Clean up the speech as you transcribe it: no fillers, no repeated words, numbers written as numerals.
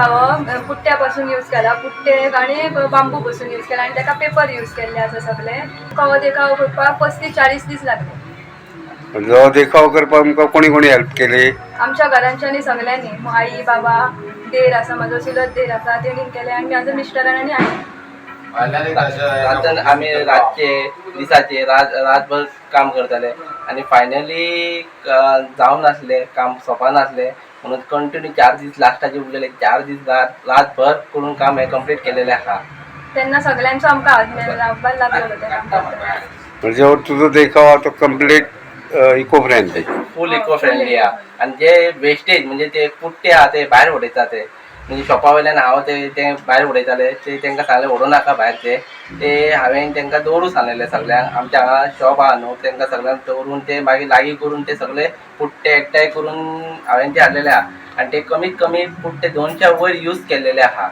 देखावो पुट्ट्या पासून यूज केला, पुट्टे आनी बांबू पासून यूज केला आनी ताका पेपर यूज केल्ले आसा. सगळे हो देखावो करपाक 35-40 दीस लागले. जो देखाव करपाक आमकां कोणी कोणी हेल्प केली? आमच्या घरांच्यांनी सगळ्यांनी, आई, बाबा, देर आसा म्हजो, चुलत देर आसा, तेणीन केलें आनी म्हाज्या मिस्टरान आनी आई. रातन आमी रातचे दिसाचे रात रातभर काम करताले आनी फायनली जावं नासलें, काम सोंपा नासलें म्हणून कंटिन्यू 4 दीस लास्टाचे उरलेले, 4 दीस रात रातभर करून काम हें कंप्लीट केलेलें आहा. तेन्ना सगळ्यांचो आमकां हात मेळपाक लागलेलो तें काम करतना. म्हणजे हो तुजो देखाव हा तो complete eco friendly. Full eco friendly आहा आनी जे वेस्टेज म्हणजे ते पुट्टे आहा ते भायर उडयता, ते म्हणजे शॉपा वयल्यान हांव ते ते भायर उडयताले, ते तांकां सांगलें उडोवं नाका भायर. ते ते हांवें तांकां दवरूं सांगलेलें सगळ्यांक. आमच्या हांगा शॉप आहा न्हू, तांकां सगळ्यांक दवरून ते मागीर लागीं करून ते सगळे पुट्टे एकठांय करून हांवें ते हाडलेले आहा आनी ते कमीत कमी पुट्टे 200 वयर यूज केल्लेले आहा.